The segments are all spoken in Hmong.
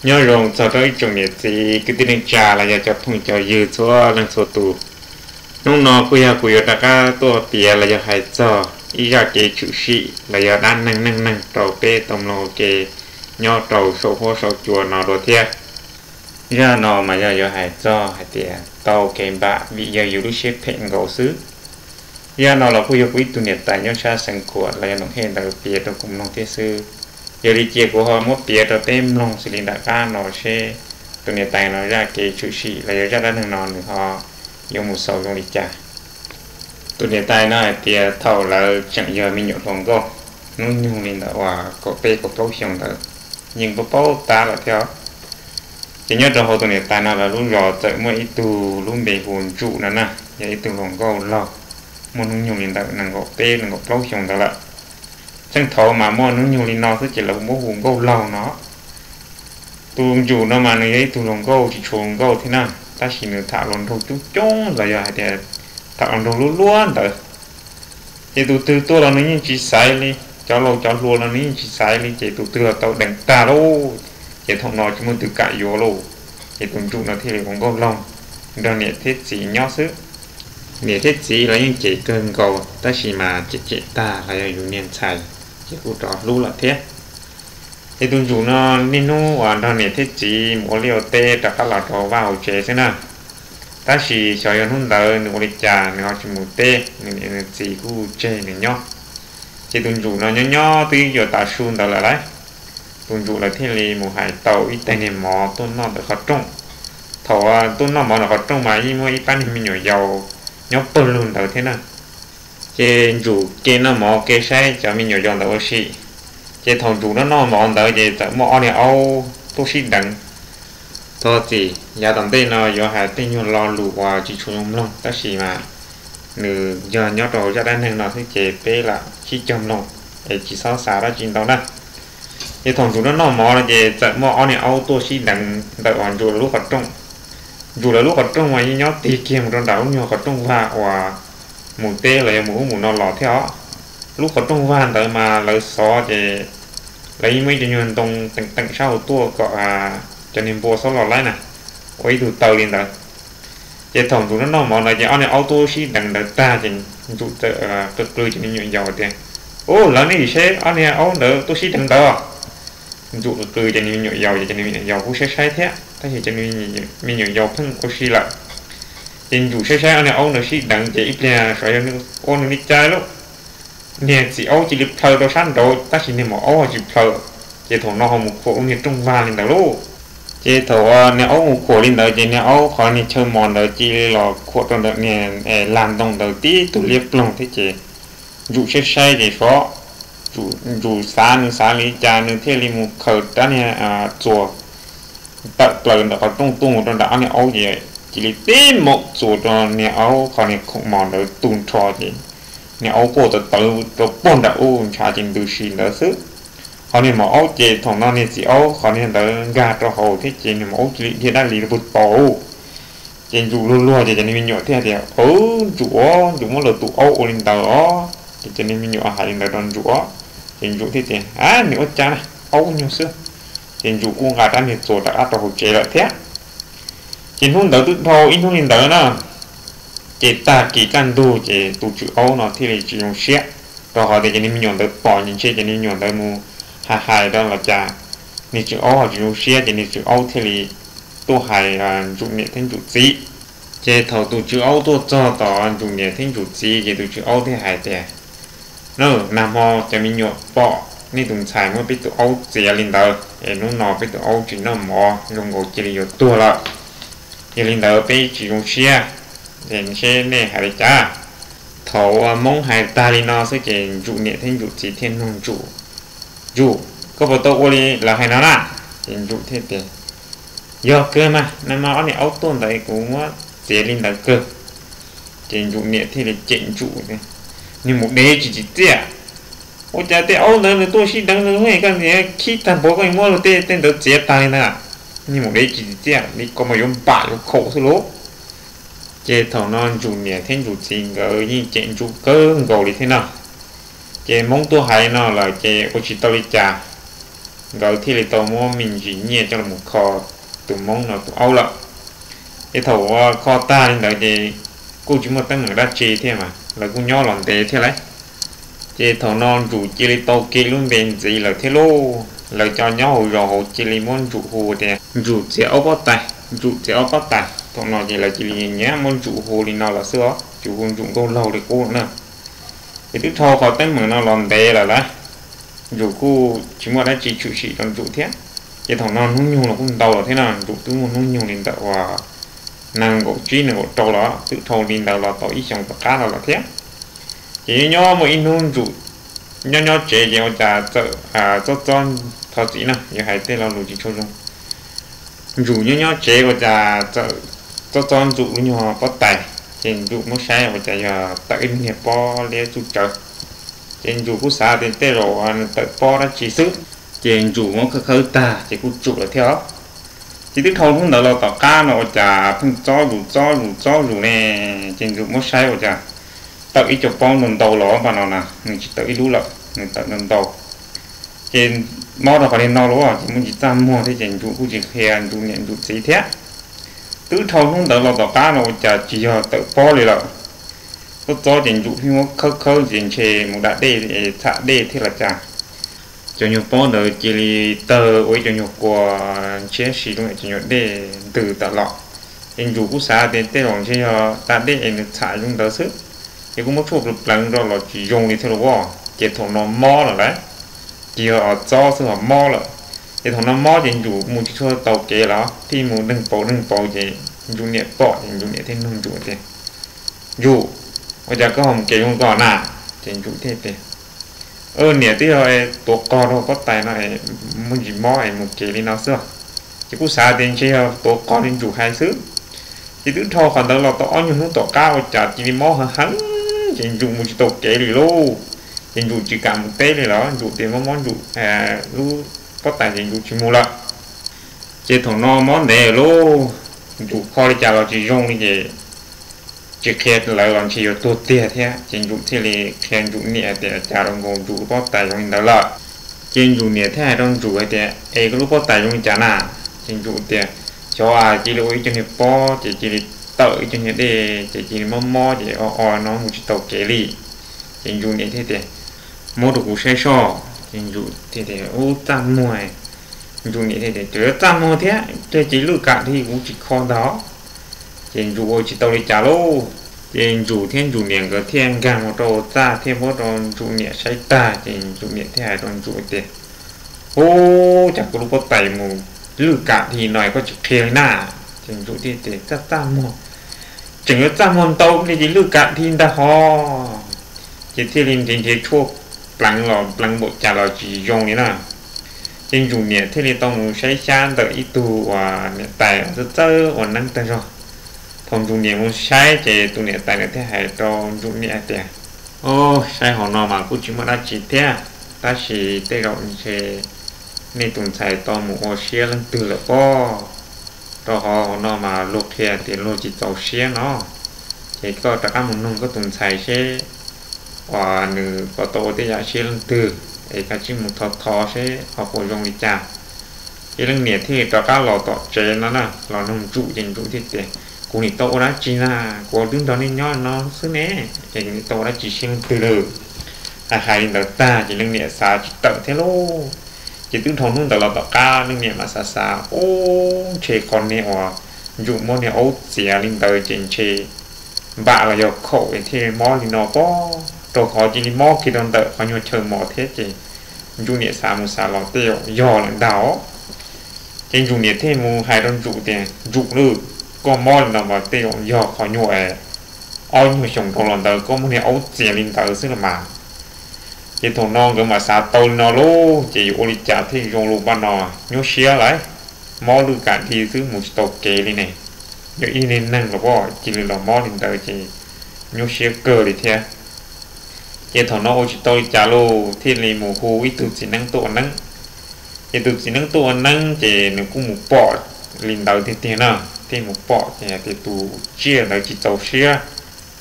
Nyob zoo txog rau ib tsoom niam txiv kwv tij neej tsa los yog cov phooj cov ywg txhua leej txhua tus. Hnub no kuj yog kuv yuav rov qab tuaj piav los yog hais txog ib zaj kev tshwm sim los yog dab neeg neej neeg rau peb tau mloog ua ke nyob rau saum huab saum cua no dua thiab. Zaj no mas yog yuav hais txog hais tias tau kev npam vim yog yus lub siab phem nkaus xwb. Zaj no los kuj yog kuv ib tug niam tais nyob sab Xeev Khuam los yog Noom Hej ntawd piav rau kuv mloog thiab xwb. Yog li cia kuv ho muab piav rau peb mloog xws li nram qab no seb tus niam tais no zaj kev tshwm sim los yog zaj dab neeg no nws ho yuav mus xaus zoo li cas. Tus niam tais no hais tias thaum lawv tseem yog me nyuam hluas nkauj, hnub nyoog li ntawd uas kaum peb kaum plaub xyoos ntawd, yeej paub paub tab lawm thiab. Ces nyob rau hauv tus niam tais no lawv lub zos txawm muaj ib tug lub npe hu Ntsum no na, yog ib tug hluas nkauj laug, muaj hnub nyoog li ntawm nees nkaum peb nees nkaum plaub xyoos ntawd lawm. Txheej thaud mas muaj hnub nyoog li no xwb ces lawv muab hu Nkauj Laug no. Tus Ntsum no mas nws yog ib tug hluas nkauj tsis tshua hluas nkauj thiab na, tab sis nws tham hluas nraug coob coob los yog hais tias tham hluas nraug luab luab ntawd. Ces tus twg tuaj los nws yeej tsis xaiv li, cov laus cov hluas los nws yeej tsis xaiv li, ces tus twg los tau deev tag lauj. Ces thaum no tsis muaj twg kam yuav lauj, ces tus Ntsum no thiaj li ua Nkauj Laug nrog niam thiab txiv nyob xwb. Niam thiab txiv los yeej cem kawg nkaus tab sis mas cem cem tag los yog yus niag ntxhais ces kuj rov hlub lawm thiab. Ces tus Ntsum no niaj hnub uas nrog niam thiab txiv mus ua liaj ua teb rov qab los rau vaj hauv tsev xwb na. Tab sis xyov yog hnub ntawd nws ua li cas nws ho tsis mus teb, nws niam nws txiv kuj tseg nws nyob. Ces tus Ntsum no nyob nyob twb yuav tav su ntawd lawm lauj, tus Ntsum lawv thiaj li mus hais tau ib tais niag mov tuaj noj ntawm qhov rooj. Thaum tuaj noj mov ntawm qhov rooj mas yeej muaj ib pab niag me nyuam yaus nyob pawg lug ntawd thiab na. Ces Ntsum ke noj mov ke saib cov me nyuam yaus ntawd ua si. Ces thaum Ntsum noj noj mov ntawd ces txawm muaj ob niag aub tuaj sib deev. Thov txim yav tom ntej no yuav hais tej nyuag lo lus uas tsis tshua zoo mloog tab sis mas nws yog nyob rau zaj dab neeg no xwb ces peb lam sib cog mloog es tsis txhob xav dab tsi ntau na. Ces thaum Ntsum noj noj mov no ces txawm muaj ob niag aub tuaj sib deev ntawm uas Ntsum lawv lub qhov rooj. Ntsum lawv lub qhov rooj mas yeej nyob tig kiag mus rau nram lub nyuag qhov rooj vag uas mus teb los yog mus ub mus no los thiab os. Lub qhov rooj vag ntawd mas lawv xov ces lawv yeej muaj ib co nyuag ntoo teem teem sab hauv tuaj kom cov niag npua txhob los laib na, ua ib tug taw li ntawd. Ces thaum Ntsum noj noj mov ntawd ces ob niag aub tuaj sib deev ntawd tag ces Ntsum txawm qw qw cov me nyuam yaus tias, Ub, lawv nej seb ob niag aub ntawd tuaj sib deev ntawd. Ntsum qw qw cov niag me nyuam yaus ces cov niag me nyuam yaus kuj saib saib thiab tab sis cov niag me nyuam yaus pheej ua si lawm. Ces Ntsum saib saib ob niag aub ntawd sib deev ces ib pliag xyov yog ua nws li cas lauj, niag txiv aub cia li plhaw rau sab nraud tab sis niag maum aub ho tsis plhaw. Ces thaum no ho mus khuam lub niag rooj vag li ntawd lauj. Ces thaum niag aub mus khuam li ntawd ces niag aub qhov niag chaw mos ntawd cia li los khuam rau ntawm niag lag ntoo ntawd tib tug liab ploog thiab ces Ntsum saib saib ces xyov Ntsum xav nws xav li cas nws thiaj li mus khaws rab niag txuas tawm plaws ntawm qhov rooj tuaj mus rau nram ob niag aub ces cia li tib maum txuas rau niag aub qhov niag khoom mos ntawd tu nrho ces niag aub quaj tawv tawv rau puag nram ub ntshav ces ntws si ntawd xwb. Ho niag maum aub ces thaum no niag txiv aub qhov niag ntawd nkag rau hauv thiab ces niag maum aub cia li dhia dab li rau puag tod. Ces Ntsum luag luag ces cov niag me nyuam thiaj tias, Ntsum, Ntsum muab lawv tus aub ua li ntawd os. Ces cov niag me nyuam hais li ntawd rau Ntsum os. Ces Ntsum thiaj tias, Nws ua cas na, aub nyuag xwb. Ces Ntsum kuj nqa rab niag txuas rov qab rau hauv tsev lawm thiab. Ces hnub ntawd twb dhau ib hnub li ntawd na, ces tag kis kaj ntug ces tus tswv aub no thiaj li tsis zoo siab, rau qhov tias cov niag me nyuam ntawd pom ces ntshe cov niag me nyuam ntawd mus hais hais rau los cas niag tswv aub ho tsis zoo siab ces niag tswv aub thiaj li tuaj hais Ntsum niam thiab Ntsum txiv. Ces thaum tus tswv aub tuaj txog tom Ntsum niam thiab Ntsum txiv ces tus tswv aub thiaj hais tias, Nag hmo cov me nyuam pom nej tus ntxhais muab peb tus aub txiav li ntawd es hnub no peb tus aub tsis noj mov zoo nkaus cia li yuav tuag lawm. Yog li ntawd peb tsis zoo siab, es seb nej hais li cas. Thaum Hmoob hais tag li no xwb ces Ntsum niam thiab Ntsum txiv thiaj nug Ntsum, Ntsum, koj puas tau ua li lawv hais no na? Ces Ntsum thiaj tias, Yog kawg mas, nag hmo ob niag aub tuaj ntawd kuv muab txiav li ntawd kawg. Ces Ntsum niam thiaj li cem Ntsum, Niag maum dev tsis tsim txiaj, ua cas tej aub ntawd nws tuaj sib deev nws koj niam khib tag npaum koj muab luag tej tej ntawd txiav tag li ntawd. Niag maum dev tsis tsim txiaj li, koj mas yuav npam yuav khaum xwb lauj. Ces thaum no Ntsum niam thiab Ntsum txiv nkawd yeej cem Ntsum kawg nkaus li thiab no. Ces Hmoob tuaj hais no lawm ces ua tsis tau li cas. nkawd thiaj li tau muab me ntsis nyiaj coj los kho tus Hmoob no tus aub lawm. Ces thaum uas kho tag li ntawd ces kuj tsis muaj teeb meem dab tsi thiab mas lawv kuj nyob los ntev thiab lawm. Ces thaum no Ntsum cia li tau kev lub npe ntxiv lawm thiab lauj. Lawv cov nyob hauv zos hauv cia li muab Ntsum hu tias Ntsum txiav aub pob tais, Ntsum txiav aub pob tais. Thaum no ces lawv cia li nyiam muab Ntsum hu li no los xwb os, tsis hu Ntsum Nkauj Laug li qub na. Ces twb dhau qhov teeb meem no los ntev lawm lauj, Ntsum kuj tsis muaj dab tsi tshwm sim rau Ntsum thiab. Ces thaum no hnub nyoog los kuj ntau lawm thiab no, Ntsum twb muaj hnub nyoog li ntawm uas nees nkaum tsib nees nkaum rau los twb dhau li ntawd los tau ib xyoos tom qab no lawm thiab. Ces nyob nyob muaj ib hnub Ntsum nyob nyob tsev ces ua cas txawm txob txob, thov txim no yuav hais tej lo lus tsis tshua zoo. Ntsum nyob nyob tsev ua cas txawm txob txob Ntsum lub nyuag pob tais, ces Ntsum muab saib ua cas yog tawm ib niag pob liab txuj tsawv. Ces Ntsum kuj xav tias tej zaum nws tawm pob dab tsi xwb, ces Ntsum muab khawb khawb tag ces kuj tsum lawm thiab os. Ces twb dhau hnub ntawd los tom qab no ua cas pheej txob zus txob zus txob zus ne, ces Ntsum muab saib ua cas tawm ib co pob ntau ntau los pab no na, nws tsis tawm ib lub lawm, nws tawm ntau ntau. Ces mob rau qhov li no los ces muaj ntsis txaj muag thiab ces Ntsum kuj tsis qhia Ntsum niam Ntsum txiv thiab. Twb dhau hnub ntawd los tom qab no ua cas tsis yog tawm pob li lawm. Txob txob ces Ntsum pheej muab khawb khawb ces ntshe mus da dej txham dej thiab los cas, cov nyuag pob ntawd cia li tawg ua ib co nyuag kua ntshiab si zoo li cov nyuag dej ntws tawm los. Ces Ntsum kuj xav tias tej zaum ntshe yog da dej es nws txham zoo ntawd xwb, ces kuj muab tshuaj pleev pleev rau los tsis zoo li thiab los as. Ces thaum no mob lawm lauj, tsis yog txob xwb ho mob lawm. Ces thaum no mob ces Ntsum mus tsis tshua tau kev los thiaj mus deeg pauv deeg pauv ces Ntsum niam pom ces Ntsum niam thiaj nug Ntsum tias, Ntsum, ua cas koj ho mus kev zoo ko na? Ces Ntsum thiaj tias, Niam, twb yog tuav qog rau pob tais no, muaj ntsis mob es mus kev li no xwb. Ces kuj xav tias ntshe yog tuav qog li Ntsum hais xwb. Ces twb dhau qhov ntawd los tau ob nyuag hnub tom qab ua cas cia li mob heev heev, ces Ntsum mus tsis tau kev li lauj. Ces Ntsum tsis kam mus teb li lawm, Ntsum tias mob mob Ntsum lub pob tais ces Ntsum tsis mus lawm. Ces thaum no mob ntev lauj, Ntsum kho li cas los tsis zoo li ces tsis qhia lawv los ntshe yuav tuag tiag thiab. Ces Ntsum thiaj li qhia Ntsum niam tias cas los nkaus Ntsum lub pob tais zoo li ntawd lawm. Ces Ntsum niam thiaj hais rau Ntsum hais tias, Es koj lub pob tais zoo li cas na? Ces Ntsum tias, Xyov cia li ua ib co niag pob ces cia li tawm ib co niag dej ces cia li mob mob ces o o no mus tsis tau kev li. Ces Ntsum niam thiaj tias, Muab rau kuv saib soj. Ces Ntsum thiaj tias, Ub, txaj muag. Ntsum niam thiaj tias, Cov yuav txaj muag thiab, cia li lwj kam dhi, kuv tsis kho ntag. Ces Ntsum ua tsis tau li cas lauj. Ces Ntsum thiab Ntsum niam nkawd thiaj nkag mus rau hauv txaj thiaj muab rau Ntsum niam saib tag ces Ntsum niam thiaj hais rau Ntsum tias, Ub, cas koj lub pob tais mus lwj kam dhi no koj tsis qhia li na? Ces Ntsum thiaj tias, Txaj txaj muag, tseem yuav txaj muag ntau li ces lwj kam dhi ntag ho. Ces thiaj li nrhiav nrhiav tshuaj pleev los pleev npaum cas los tsis zoo li na. Ces Ntsum niam thiaj li tau mus saib xyab ntawm ib tug uas niam tais txawj txawj ua neeb tag zog. Thaum Ntsum niam mus saib ces tus niam tais ntawd thiaj hais rau Ntsum niam hais tias, Au, saib hauv no mas kuj tsis muaj dab tsi thiab, tab sis tej zaum ntshe nej tus ntxhais tau mus ua siab leej twg lawm pob, rau qhov hauv no mas luag qhia tias luag tsis txaus siab no. Ces koj rov qab mus nug koj tus ntxhais seb uas nws puas tau ua tej yam siab leej twg es kav tsij mus thov thov seb ho puas zoo li cas. Ces leej niam thiaj li rov qab los tom tsev no na, los nug Ntsum ces Ntsum thiaj tias, Kuv nim tau ua dab tsi na, kuv twb nrog nej nyob no xwb ne, es kuv nim tau ua dab tsi siab leej twg lawm. Hais hais li ntawd tag ces leej niam xav tsis tawm thiab lauj. Ces twb dhau hnub ntawd los tom qab leej niam mas xav xav, Ub, ntshe qhov niag uas Ntsum muab niag aub txiav li ntawd ces ntshe npam los yog khaum thiaj mob li no pob, rau qhov cia li mob kiag rau ntawm qhov nyuag chaw mos thiab ces Ntsum niam xav mus xav los tej zaum yog lawm ntag. Ces Ntsum niam thiaj mus hais rau Ntsum tias, Ntsum lauj, koj mob li no mas tej zaum yog qhov nyuag ob nyuag xyoos dhau los ntawd koj muab niag aub txiav li ntawd xwb los mas. Ces thaum no nkawd mam xav tau li no lauj, ces yuav ua li cas thiaj zoo lus pab no, nyuaj siab lauj, mob lwj kam dhi xwb mus tsis tau kev li ne. Yog ib niag neeg los cia li los mob li ntawd ces nyuaj siab kawg li thiab. Ces thaum no ua tsis tau li cas lauj, thiaj li mus hu ib tug txiv neeb tuaj ua neeb. Ces tus txiv neeb tuaj ua neeb ces nws kuj mus pom li ntawd tiag tiag na, thiaj mus pom ces hais tias tus tsiaj ntawd tsis txaus siab,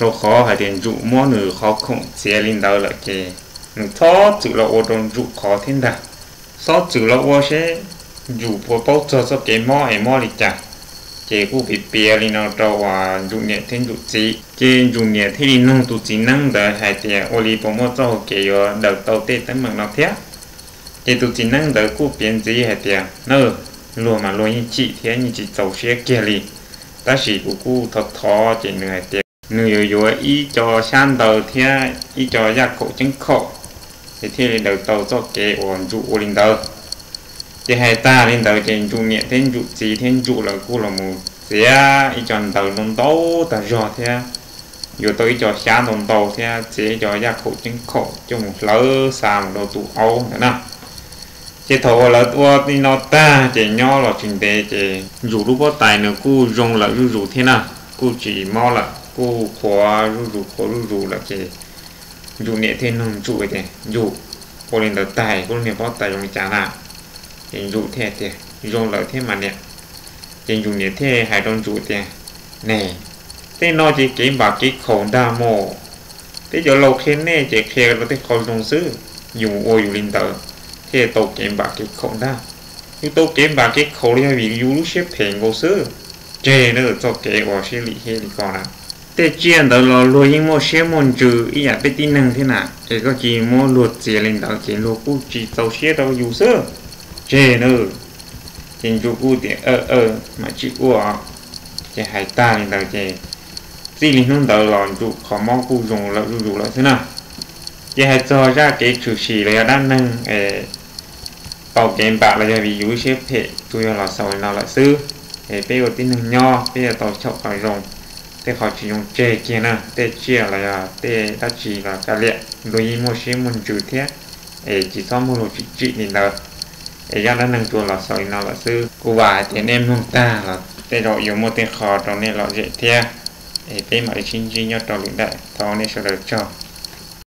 rau qhov hais tias Ntsum muab nws qhov khoom txiav li ntawd lawm ces nws txhob txwm los ua rau Ntsum qhov thiab ntag. Xob txwm los ua seb Ntsum puas paub txog txoj kev mob es mob li cas. Ces kuj piav piav li no rau uas Ntsum niam thiab Ntsum txiv, ces Ntsum niam thiaj li nug tus txiv neeb ntawd hais tias ua li puas muaj txoj hau kev yuav daws tau tej teeb meem no thiab. Ces tus txiv neeb ntawd kuj piav ntxiv hais tias na, luag mas luag yeej chim thiab yeej tsis txaus siab kiag li, tab sis kuv kuj thov thov ces nws hais tias nws yuav yuav ib co xyab ntawv thiab ib co yaj khaum ceeb khaum, ces thiaj li daws tau txoj kev uas Ntsum ua li ntawd. Ces hais tag li ntawd ces Ntsum niam thiab Ntsum txiv thiab Ntsum lawv kuj los mus txiav ib co ntawv ntau ntau tag zog thiab yuav tau ib co xyab ntau ntau thiab txiav ib co yaj khaum ceeb khaum coj mus hlawv xa mus rau tus aub ntawd na. Ces thaum uas lawv ua li no tag ces nyob los tsis ntev ces Ntsum lub pob tais nws kuj zoo lawm zuj zus thiab na, kuj tsis mob lawm, kuj qhuav zuj zus qhuav zuj zus lawm ces Ntsum niam thiaj nug Ntsum tias, Ntsum, ua li ntawd tag kuv lub niag pob tais zoo li cas na? Ces Ntsum thiaj tias, Zoo lawm thiab mas niam. Ces Ntsum niam thiaj hais rau Ntsum tias, Ne, tej no ces kev npam kev khaum ntag mas, peb cov laus qhia nej ces qhia rau tej qho zoo xwb, yus ua yus li ntawd thiaj tau kev npam kev khaum ntag. Yus tau kev npam kev khaum los yog vim yus lub siab phem nkaus xwb, tseg na txoj kev uas siab lim hiab li ko na. Tej tsiaj ntawd los luag yeej muaj siab muaj ntsws ib yam peb tib neeg thiab na, es koj cia li muab luag txiav li ntawd ces luag kuj tsis txaus siab rau yus xwb, tseg na. Ces Ntsum kuj tias, Aw, aw, mam tsis ua. Ces hais tag li ntawd ces txij li hnub ntawd los Ntsum qhov mob kuj zoo lawm zuj zus lawm xwb na. Ces hais txog zaj kev tshwm sim los yog dab neeg es tau kev npam los yog vim yus lub siab phem tsuas yog los xaus li no lawm xwb. Es peb ua tib neeg nyob peb yuav tau xyaum qhov zoo, tej qhov tsis zoo tseg kiag na, tej tsiaj los yog tej dab tsi los kav liam, luag yeej muaj siab muaj ntsws thiab, es tsis txhob muab luag tsim tsim li ntawd. Es zaj dab neeg tsuas los xaus li no lawm xwb. Kuv vam hais tias nej mloog tag los tej zaum yuav muaj tej qho rau nej lom zem thiab. Es peb mam li sib ntsib nyob rau lwm daim, thov nej sawv daws tsaug.